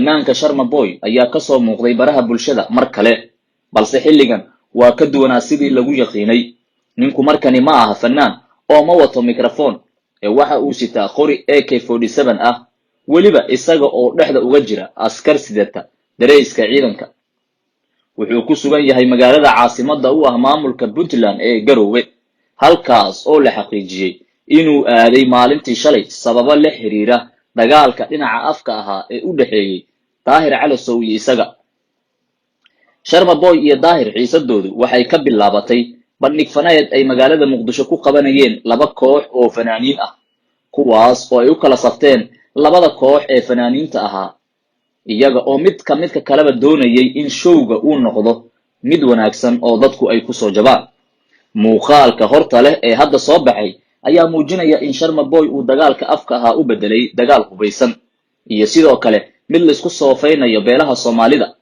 Fanaanka Sharma Boy ayaa ka soo muuqday baraha bulshada mar kale, balse xilligan waa ka duwanaa sidii lagu yaqiinay. Ninku markani ma aha fanaan oo ma wato mikrofon ee waxa uu sitaa qori AK-47 ah, weliba isaga oo dhexda uga jira askar sidata dareyska ciidanka. Wuxuu ku sugan yahay magaalada caasimadda u ah maamulka Puntland ee Garowe, halkaas oo la xaqiijiyey inuu aaday maalintii shalay sababo la xiriira dagaalka dhinaca afka ahaa ee u dhexeeyey Daahir Calasow iyo isaga. Sharma Boy iyo Daahir xiisadoodu waxay ka bilaabatay bandhig faneed ay magaalada Muqdisho ku qabanayeen laba koox oo fanaaniin ah, kuwaas oo ay u kala safteen labada koox ee fanaaniinta ahaa, iyaga oo midka midka kaleba doonayay in showga uu noqdo mid wanaagsan oo dadku ay ku soo jabaan. Muuqaalka horta leh ee hadda soo baxay ayaa muujinaya in Sharma Boy uu dagaalka afka ahaa u bedelay dagaal hubaysan iyo sidoo kale mid laisku soofaynayo beelaha Soomaalida,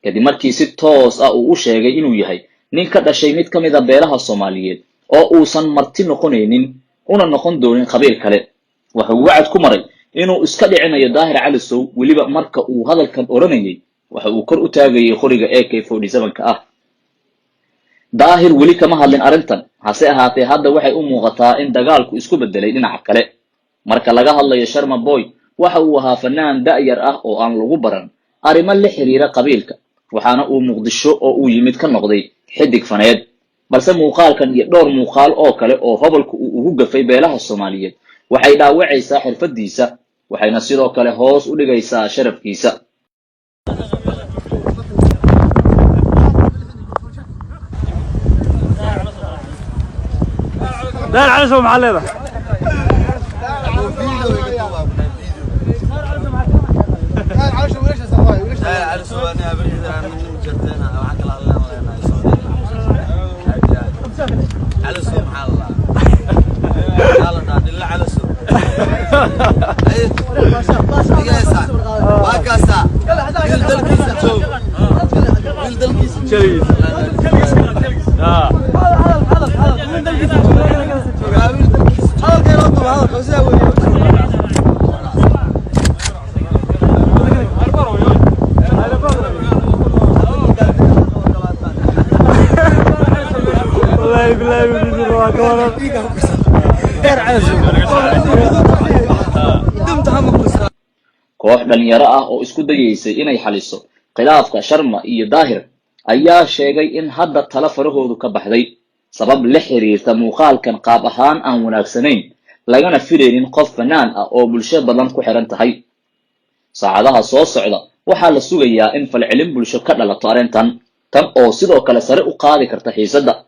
kadib markii si toos ah uu u sheegay inuu yahay nin ka dhashay mid ka mid a beelaha Soomaaliyeed oo uusan marti noqonaynin una noqon doonin qabiil kale. Waxa uu wacad ku maray inuu iska dhicinayo Daahir Calasow. Weliba marka uu hadalkan odhanayay, waxa uu kor u taagayay qoriga AK-47 ka ah. Daahir weli kama hadlin arrintan, hase ahaatee hadda waxay u muuqataa in dagaalku isku bedelay dhinaca kale. Marka laga hadlayo Sharma Boy, waxa uu ahaa fanaan da'yar ah oo aan lagu baran arrimo la xiriira qabiilka, waxaana uu Muqdisho oo uu yimid ka noqday xidig faneed. Balse muuqaalkan iyo dhowr muuqaal oo kale oo hobolka uu ugu gafay beelaha Soomaaliyeed waxay dhaawacaysaa xirfadiisa, waxayna sidoo kale hoos u dhigaysaa sharafkiisa. Daahir Calasow, maxaa leedahay? Wallaahi billaahi, waa ka waran. Koox dhalinyaro ah oo isku dayaysay inay xaliso khilaafka Sharma iyo Daahir ayaa sheegay in hadda talo farahoodu ka baxday, sabab la xiriirta muuqaalkan qaab ahaan aan wanaagsanayn, lagana filaynin qof fanaan ah oo bulsho badan ku xiran tahay. Saacadaha soo socda waxaa la sugayaa in falcelin bulsho ka dhalato arrintan tan oo sidoo kale sare u qaadi karta xiisadda.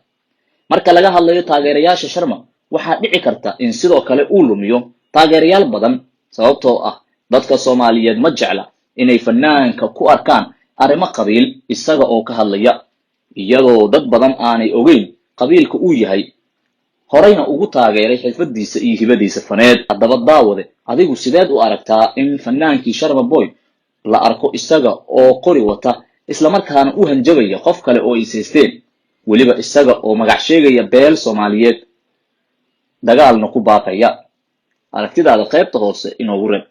Marka laga hadlayo taageerayaasha Sharma, waxaa dhici karta in sidoo kale uu lumiyo taageerayaal badan, sababtoo ah dadka Soomaaliyeed ma jecla inay fanaanka ku arkaan arrimo qabiil isaga oo ka hadlaya, iyadoo dad badan aanay ogeyn qabiilka uu yahay, horeyna ugu taageeray xirfadiisa iyo hibadiisa faneed. Haddaba daawade, adigu sideed u aragtaa in fanaankii Sharma Boy la arko isaga oo qori wata, islamarkaana u hanjabaya qof kale oo ay saysteen, weliba isaga oo magac sheegaya beel Soomaaliyeed, dagaalna ku baaqaya? Aragtidaada qaybta hoose inoogu reeb.